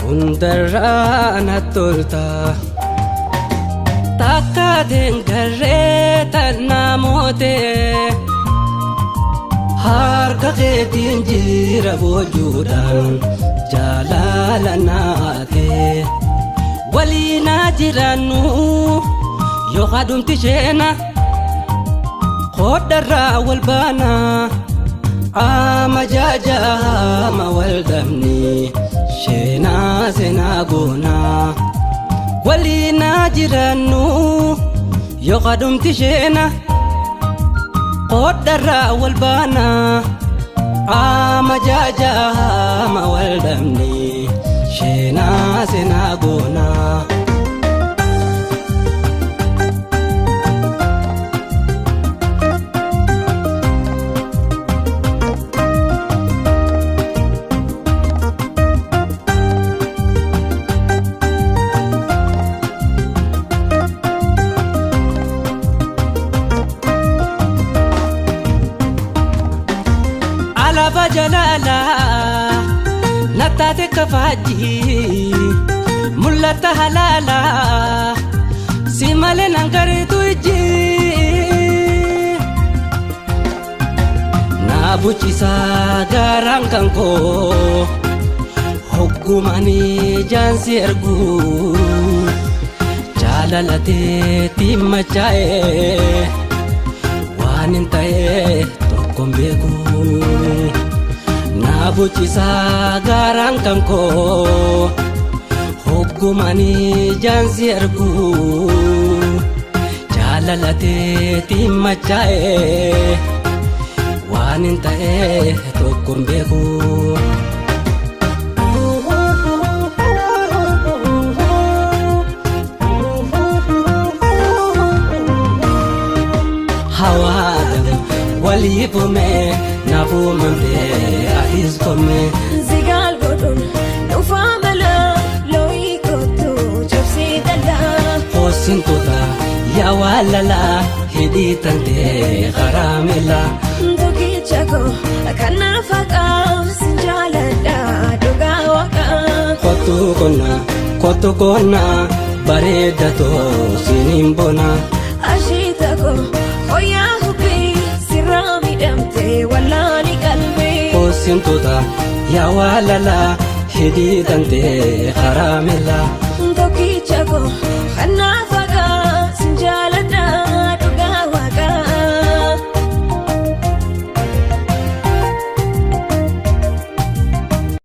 Hundarraa natti tolta. Takkaateen garree tannaa mootee harka keetiin jira boojuudhaan jaalala naatee waliinaa jiraannu yoo kadhumti sheena kodharraa wal baana ama jaajaama wal dhabni sheenaa seenaa goonaa. Waliinaa jiraannu yoo kadhumti sheena kodharraa wal baana ama jaajaama wal dhabni sheenaa seenaa goonaa. Alaabaa jalaalaa nattaate kafaajii mul'ata halaalaa si malee nan gareetu ijji. Na buchisaa garaan kan koo hoggumanii jaansi erguu jaalalateetti machaa'ee waan hin ta'ee tokkoon beeku. Na buchisaa garaan kan koo hoggumanii jaansi erguu jaalalateetti machaa'ee waan hin ta'ee tokkoon beeku. Hawaadam waliifume naafumamtee atis komme. Zigaal godhuun dhufaa mala looyii kottu cabsii dallaa. Hoosintota yaa waalala hidhii tantee karaa miila. Tokkicha koo kan naaf haqaa sin jaaladha dhugaa waaqaa. Kottu konna kottu konna bareedatoo siniin bona. Ashiita koo fooyyaa hubbii sirraa miidhamtee wallaani qalbii. Hoosintota yaa waalala hidhii tantee karaa miila. Tokkicha koo kan naaf